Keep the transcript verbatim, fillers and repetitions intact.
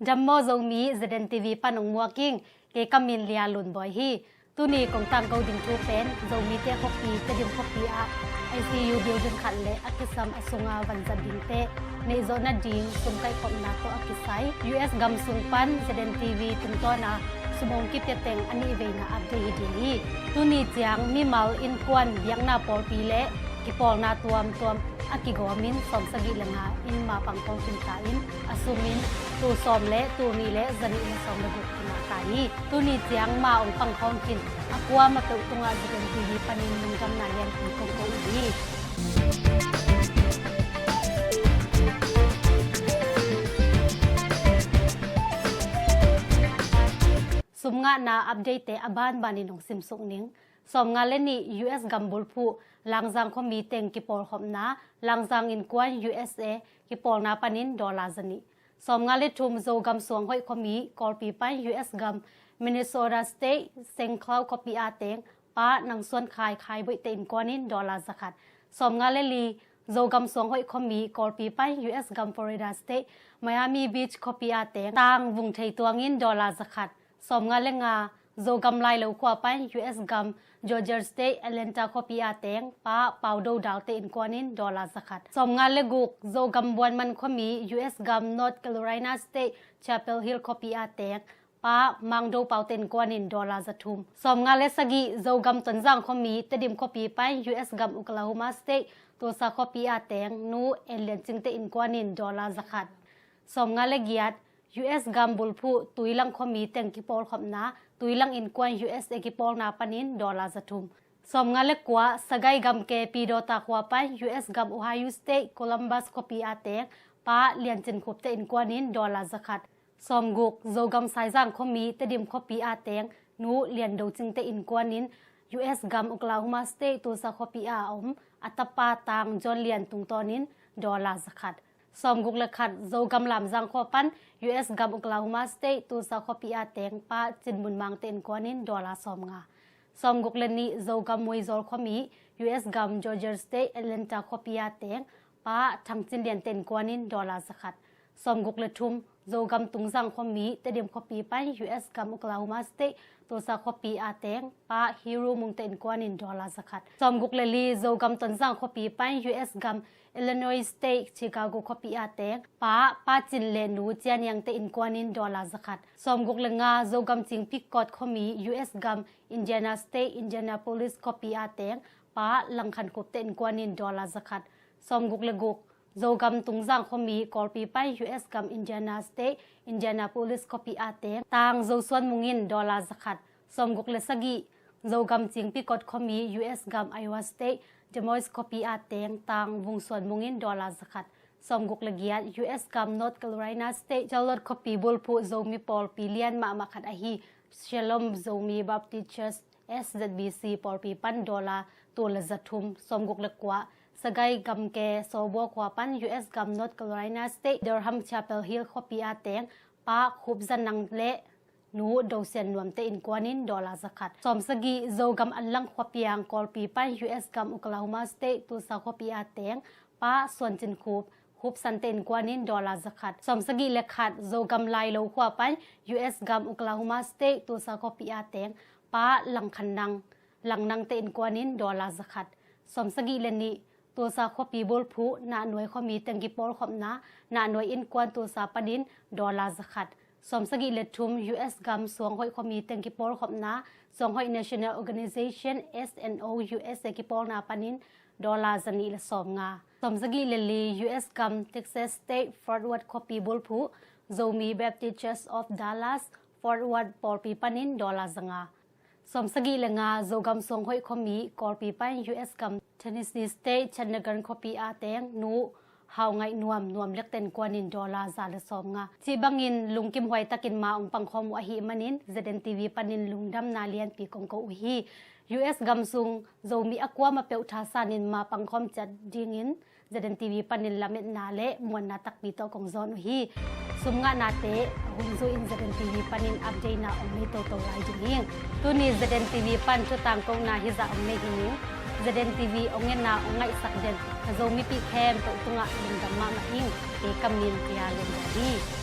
Dam maw Zomi, Z N T V pan ong muak ing. Kei ka min Lia Lun Bawi hi. Tuni kong tangko ding thu pen Zomite khuapi Tedim khuapi ah I C U building khat le a kisam a sunga vanzat dingte neihzawh nading sum kaihkhopna tawh a kisai U S gam sung pan Z N T V tungtawna sum ong kipia teng a nih veina update hi ding hi. Tuni ciang mimal, innkuan, biakna pawlpi le kipawlna tuamtuam a kigawmin sawmsagih le nga in mapang khawng khinta in a sumin tul sawm le tul nih le zanih le sawm le guk kingah ta hi. Tuni ciang ma ong pang khawng khin a kuama peuh tungah Z N T V panin lungdamna lianpi kong ko uh hi. Sum ngahna update te a banbanin ong simsuk ning. Sawmnga le nih, U S gam bulphuh Langzang khuami teng kipawlkhopna, Langzang innkuan U S A kipawlna panin dollar zanih. Sawmnga le thum, Zogam Suanghoih khuami Kawlpi pan U S gam Minnesota State Saint Cloud khuapi a teng Pa Nang Suan Khai, Khaiboih te innkuanin dollar zakhat. Sawmnga le li, Zogam Suanghoih khuami Kawlpi pan U S gam Florida State Miami Beach khuapi a teng Tang Vung Thei Tuangin dollar zakhat. Sawmnga le nga, Zogam Lailo khua pan U S gam Georgia State Atlanta khuapi a teng Pa Pau Do Dal te innkuanin dollar zakhat. Sawmnga le guk, Zogam Buanman khuami U S gam North Carolina State Chapel Hill khuapi a teng Pa Mang Do Pau te innkuanin dollar zathum. Sawmnga le sagih, Zogam Tonzang khuami Tedim khuapi pan U S gam Oklahoma State Tulsa khuapi a teng Nu En Lian Cing te innkuanin dollar zakhat. Sawmnga le giat, U S gam bulphuh Tuilang khuami teng kipawlkhopna, Tuilang innkuan U S A kipawlna panin dollar zathum. Sawmnga le kua, Sagaing gam ke Pidawta khua pan U S gam Ohio State Columbus khuapi a teng Pa Lian Cin Khup te innkuanin dollar zakhat. Sawmguk, Zogam Saizang khuami Tedim khuapi a teng Nu Lian Do Cing te innkuanin U S gam Oklahoma State Tulsa khuapi a om a tapa Tang John Lian tungtawnin dollar zakhat. Sawmguk le khat, Zogam Lamzang khua pan U S gam Oklahoma State Tulsa khuapi a teng Pa Cin Mun Mang te innkuanin dollar sawmnga. Sawmguk le nih, Zogam Muizawl khuami U S gam Georgia State Atlanta khuapi a teng Pa Thang Cin Lian te innkuanin dollar zakhat. Sawmguk le thum, Zogam Tungzang khuami Tedim khuapi pan U S gam Oklahoma State Tulsa khuapi a teng Pa Hiru Mung te innkuanin dollar zakhat. Sawmguk le li, Zogam Tonzang khuapi pan U S gam Illinois State Chicago khuapi a teng Pa Pa Cin le Nu Cia Niang te innkuanin dollar zakhat. Sawmguk le nga, Zogam Cingpi Kawt khuami U S gam Indiana State Indianapolis khuapi a teng Pa Lang Khan Khup te innkuanin dollar zakhat. Sawmguk le guk, Zogam Tungzang khuami Kawlpi pan U S gam Indiana State Indianapolis khuapi a teng Tang Zo Suan Mung in dollar zakhat. Sawmguk le sagih, Zogam Cingpi Kawt khuami U S gam Iowa State Des Moines khuapi a teng Tang Vung Suan Mung in dollar zakhat. Sawmguk le giat, U S gam North Carolina State Charlotte khuapi bulphuh Zomi pawlpi lian mahmah khat ahi Shalom Zomi Baptist Church S Z B C pawlpi pan dollar tul le zathum. Sawmguk le kua, Sagaing gam ke Sawbua khua pan U S gam North Carolina State Durham Chapel Hill khuapi a teng Pa Khup Zan Nang le Nu Do Sian Nuam te innkuanin dollar zakhat. Sawmsagih, Zogam Anlang khuapiang Kawlpi pan U S gam Oklahoma State Tulsa khuapi a teng Pa Suan Cin Khup, Khup San te innkuanin dollar zakhat. Sawmsagih le khat, Zogam Lailo khua pan U S gam Oklahoma State Tulsa khuapi a teng Pa Lang Khan Nang, Lang Nang te innkuanin dollar zakhat. Sawmsagih le nih, Tulsa khuapi bulphuh Nahnuai khuami teng kipawlkhopna, Nahnuai innkuan Tulsa panin dollar zakhat. Sawmsagih le thum, U S gam Suanghoih khuami teng kipawlkhopna, Suanghoih National Organization, S N O, U S A kipawlna panin dollar zanih le sawmnga. Sawmsagih le li, U S gam Texas State Fort Worth khuapi bulphuh Zomi Baptist Church of Dallas Fort Worth pawlpi panin dollar zanga. Sawmsagih le nga, Zogam Suanghoih khuami Kawlpi pan U S gam Tennessee State Chattanooga khuapi a teng Nu Hau Ngaih Nuam, Nuam Lek te innkuanin dollar za le sawmnga. Cih bangin lungkim huai takin ma ong pangkhawm uh ahih manin Z N T V panin lungdamna lianpi kong ko uh hi. U S gam sung Zomi a kuama peuh thasanin ma pangkhawm ciat dingin Z N T V panin lametna le muanna takpi tawh kong zawn uh hi. Sum ngahnate a hun zuin Z N T V panin update na ong nei toto lai ding hi. Tuni Z N T V pan thutangkona hizah ong nei hi ning. Z N T V ong enna ong ngaihsak den ka Zomipih khempeuh tungah lungdam mahmah ing. Kei ka min Lia Lun Bawi hi.